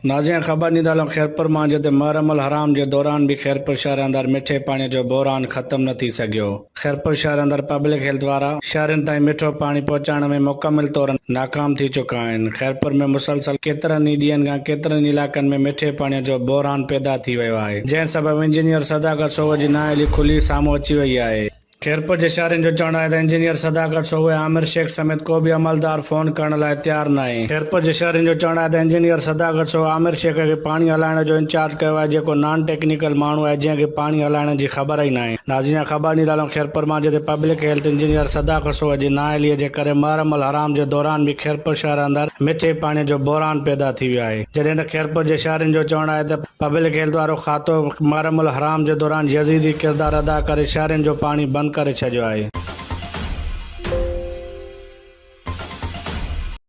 ناظرين خبر ڏيندا هلون خيرپور مان جتي محرم الحرام جي دوران به خيرپور شهر اندر مٺي پاڻي جو بحران ختم نه ٿي سگهيو. خيرپور شهر اندر پبلڪ هيلٿ وارا شهرين تائين مٺو پاڻي پهچائڻ ۾ مڪمل طور ناڪام ٿي چڪا آهن. خيرپور ۾ مسلسل ڪيترن ئي ڏينهن کان ڪيترن ئي علائقن ۾ مٺي پاڻي جو بحران پيدا ٿي ويو آهي جنهن سبب انجنيئر صداقت سوهو جي نااهلي کلي سامهون اچي وئي آهي. خيرپور جي شهرين جو چوڻ آهي ته انجنيئر صداقت سوهو ۽ عامر شيخ سميت ڪو به عملدار فون ڪرڻ لاء تيار ناهي. خيرپور جي شهرين جو چوڻ آهي ته انجنيئر صداقت سوهو عامر شيخ کي پاڻي هلائڻ جو انچارج ڪيو آهي جيڪو نان ٽيڪنيڪل ماڻهو آهي جنهن کي پاڻي هلائڻ جي خبر ئي ناهي. ناظرين خبر ڏيندا هلون خيرپور مان جتي پبلڪ هيلٿ انجنيئر صداقت سوهو جي نااهلي جي ڪري محرم الحرام جي دوران به خيرپور شهر اندر مٺي پاڻي جو بحران پيدا ٿي ويو آهي جڏهن ته خيرپور جي شهرين جو چوڻ آهي ته پبلڪ هيلٿ وارو کاتو محرم الحرام جي دوران يزيدي ڪردار ادا ڪري شهرين جو پاڻي بند ڪري ڇڏيو آهي.